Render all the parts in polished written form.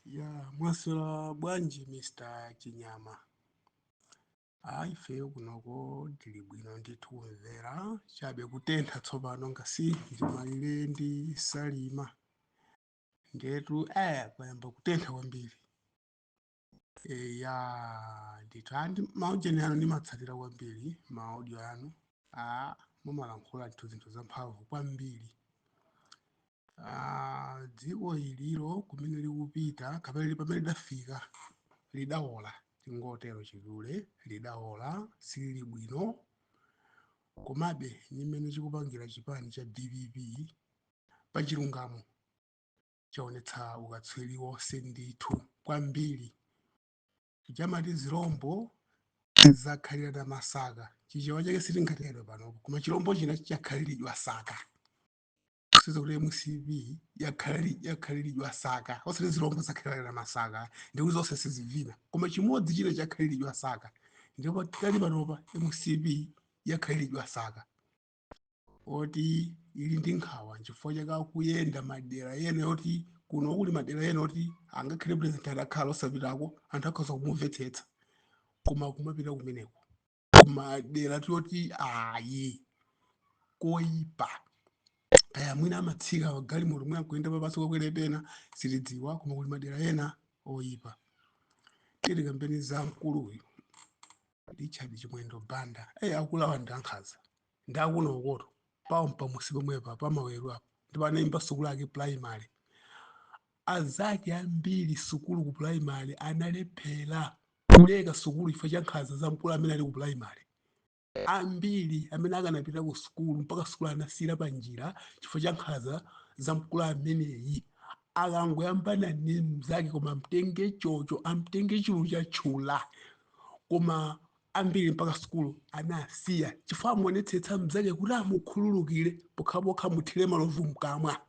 Ya, mwaswera bwanji Mr. Chinyama? Ayi, ifeyo kunoko tili bwino ndithu, kumvera chabe kutentha. Tsopano ngasi ndimalire ndi Salima ndetu, kwayamba kutentha kwambiri. Ya ndithu, andi maujeni anu ndimatsatira kwambiri, ma audio anu, mumalankhula ndithu zinthu zamphamvu kwambiri. Dziko ililo kumene likupita kapena pamene lidafika lidawola, tingotero chidule, lidawola, silili bwino. Komabe nimene chikupangira chipani cha DPP pachilungamo chaonetsa ukatswiri wonse ndithu kwambiri. Chamati zirombo zakhalira masaka, Chichewa chake sitingatero panopo, koma chirombo china chakhaliridwa saka, siza kuti MCP yakhaliridwa saka, osati zirombo zakhalira masaka, ndikuti zonse sizivina, koma chimodzi china chakhaliridwa saka. Ndipo tali panopa MCP yakhaliridwa saka oti ili ndi nkhawa, nchifukwa chake akuyenda madera ena oti kuno kuli madera ena oti angakhale president atakhala osapitako anthu akhoza kumumvetsetsa, koma kumapita kumeneko kumadera toti ayi, koyipa. Kaya mwina amatsika galimoto, mwina kuyenda papansi kwakwera pena, sitidziwa, koma kuli madera ena oyipa. Tili kampeni za mkuluyu Richard Chimwendo Banda, akulawa ndi ankhanza, ndi akuno ukoto pawo mpamusi pomwepa pamaweru apo, ndipo anayimba sukulu ake primary. Azake ambiri sukulu ku primary analephera kuleka sukulu chifukwa cha nkhanza za mkulu amene ali ku primary. Ambiri amene akanapita ku sukulu, mpaka sukulu anasiyira pa njira chifukwa cha nkhanza za mkulu ameneyi. Akangoyambana ndi mnzake, koma amtenge chocho, amtenge chulu chatchula, koma ambiri mpaka sukulu anasiya chifukwa amuonetsetsa mnzake kuti amukhululukire pokhapokha muthire malovu mkamwa.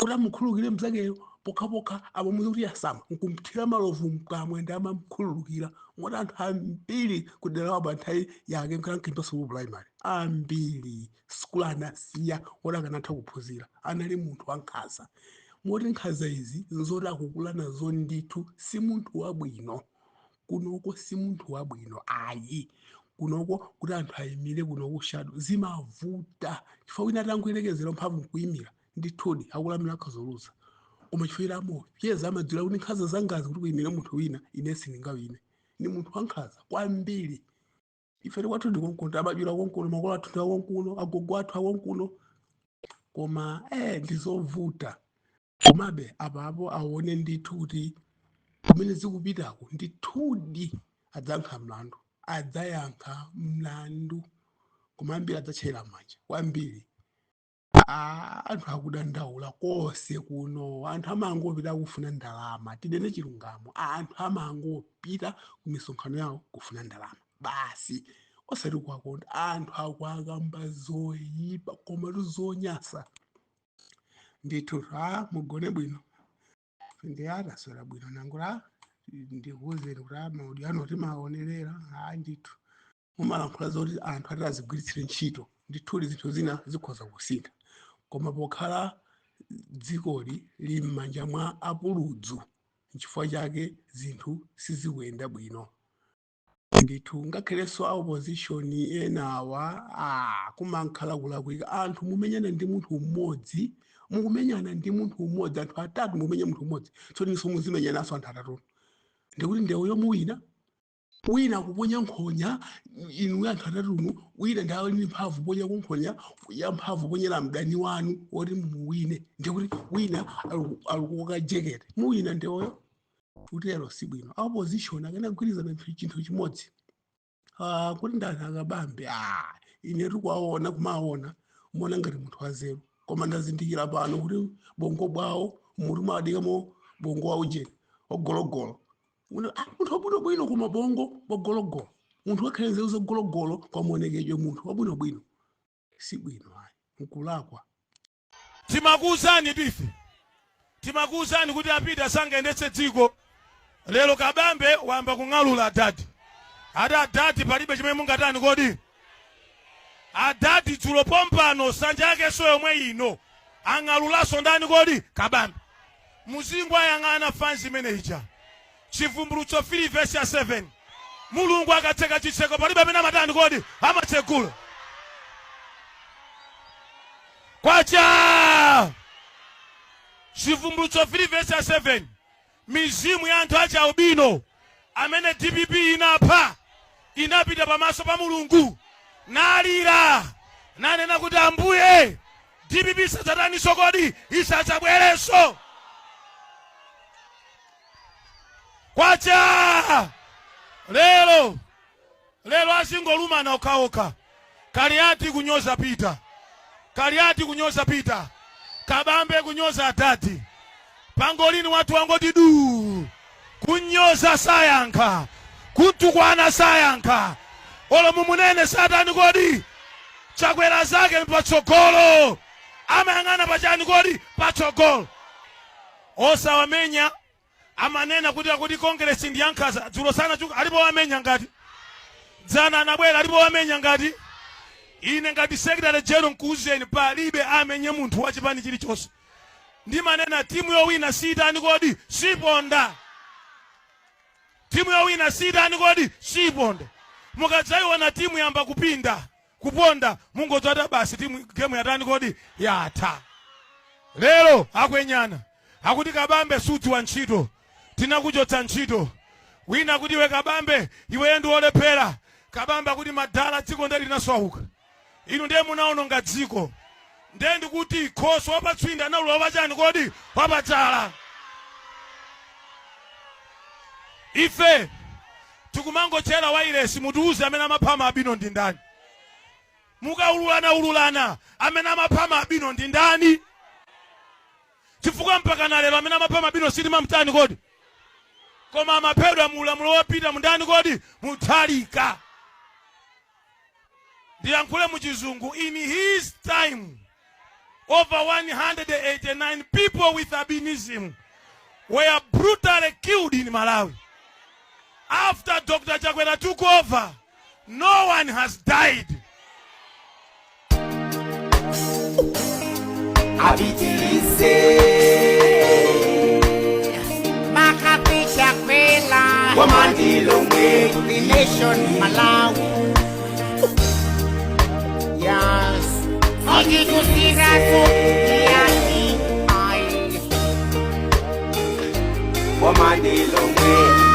Kuti amukhululukire mnzakeyo, pokhapokha apamuze kuti yasama, nkumthira malovu mkamwa, ndi amamkhululukira. Moti anthu ambiri kudera wapo nthawi yake nkankimba sukulu primary, ambiri sukulu anasiya oti akanatha kuphunzira. Anali munthu wankhanza, moti nkhanza izi nzoti akukula nazo ndithu. Si munthu wabwino kunoko, si munthu wabwino ayi kunoko. Kuti anthu ayimire kunoko shadow zimavuta, chifukwa wina atangoyerekezera mphamvu nkuyimira, ndithudi akulamira akhazoluza. Koma chifukwa amopyeza, amadziwira kuti nkhanza zangazi, kuti kuyimira munthu wina ine sindingawine. Ni munthu wankhanza kwambiri. Ife kwathu ndi konkuno, abadwira konkuno, makolo athu ndi akonkuno, agogo athu akonkuno, koma ndizovuta. Komabe apapo aone ndithu kuti kumene zikupitako, ndithudi adzayankha mlandu, adzayankha mlandu, koma ambiri adzatchera manja kwambiri. Anthu akudandaula konse kuno, anthu amangopita kufuna ndalama. Tinene chilungamo, anthu amangopita ku misonkhano yawo kufuna ndalama basi, osati kuwakonda. Anthu akuakamba zoyipa koma tuzonyasa ndithu. Mugone bwino, ndi ataswera bwino. Nangula ndikuwuzeni kuti ma audio ano timaonerera. Ndithu mumalankhula zoti anthu ati azigwiritsire ntchito. Ndithudi zinthu zina zikhoza kusintha, koma pokhala dzikoli lili m'manja mwa apuludzu, nchifukwa chake zinthu sizikuyenda bwino ndithu. Ngakhalenso a opposition enawa, kumankhala kulakwika. Anthu mumenyana ndi munthu mmodzi, mukumenyana ndi munthu mmodzi, anthu atatu mumenya munthu mmodzi, tsono inso muzimenyananso anthu atatu, ndikuti ndewu yomuwina wina kuponya nkhonya, inu anthu atatunu, wina ndi ali ndi mphamvu ponya kunkhonya ya mphamvu ponyera mdani wanu woti mumuwine, ndikuti wina alikukoka jekete, muwina ndewoyo? Kutero si bwino. Opposition akanagwirizana chinthu chimodzi. Kuti ndani akabambe, ine tikuwaona, kumaona muona ngati munthu wazeru, koma ndazindikira pano kuti bongo bwawo mutu mwadikamo bongo waujeni ogologolo. Munthu wabwinobwino koma bongo bwagologolo, munthu wakhale nzeru zagologolo kwamuonekedwe munthu wabwinobwino, si bwino ayi, nkulakwa. Timakuwuzani ife, timakuwuzani kuti apita sangayendetse dziko. Lero Kabambe wamba kung'alula adadi, ati adadi palibe chimene mungatani. Kodi adadi dzulo pompano sanja yakenso yomwe ino ang'alulanso ndani kodi? Kabambe. Muzingoyang'ana fans imene ija. Chivumbulutso 3 verse ya 7. Mulungu akatseka chitseko palibe amene amatani kodi amatsegula. Kwacha! Chivumbulutso 3 verse ya 7. Mizimu ya anthu achi albino amene dpp inapha inapita pamaso pa Mulungu nalira nanena kuti Ambuye dpp isadzataninso kodi isadzabwerenso. Kwacha! Lero lero azingolumana okhaokha. Kaliati kunyoza Peter. Kaliati kunyoza Peter. Kabambe kunyoza adadi. Pangolini wathu wangoti duu. Kunyoza sayankha. Kutukwana sayankha. Olo mumunene satani kodi? Chakwera zake patsogolo. Amayang'ana pachani kodi? Patsogolo. Osawamenya amanena kuti akuti kongeresi ndi yankhaza dzulo sanachuka alipo wamenya ngati dzana anabwera alipo wamenya ngati ine ngati secretary general nkuuzeni palibe amenye munthu wa chipani chilichonse ndimanena timu yowina sitani kodi siponda timu yowina sitani kodi siponda mukadzayiona timu yamba kupinda kuponda mungodzati basi timu game yatani kodi yatha lero akwenyana akuti kabambe sudziwa ntchito tinakuchotsa ntchito wina akuti iwe kabambe iweyo ndi wolephera kabambe akuti madala dziko ndiye linasauka inu ndiye munaononga dziko ndiye ndikuti khoswe wapatswindi anaulula wapachani kodi wapachala ife tikumangochera wailesi mutiuze amene amapha maalbino ndi ndani mukaululana ululana amene amapha maalbino ndi ndani chifukwa mpaka na lero amene amapha maalbino sitimamtani kodi koma amaphedwa mu ulamuliro wopita mundani kodi mutharika ndiyankhule mu chizungu in his time over 189 people with albinism were brutally killed in Malawi. After Dr. Chakwera took over, no one has died. Apitilize. McCarthy Chakwera. Wamandilomwe. The nation Malawi. Yes. Sitikusiraso yani ai. Wamandilomwe.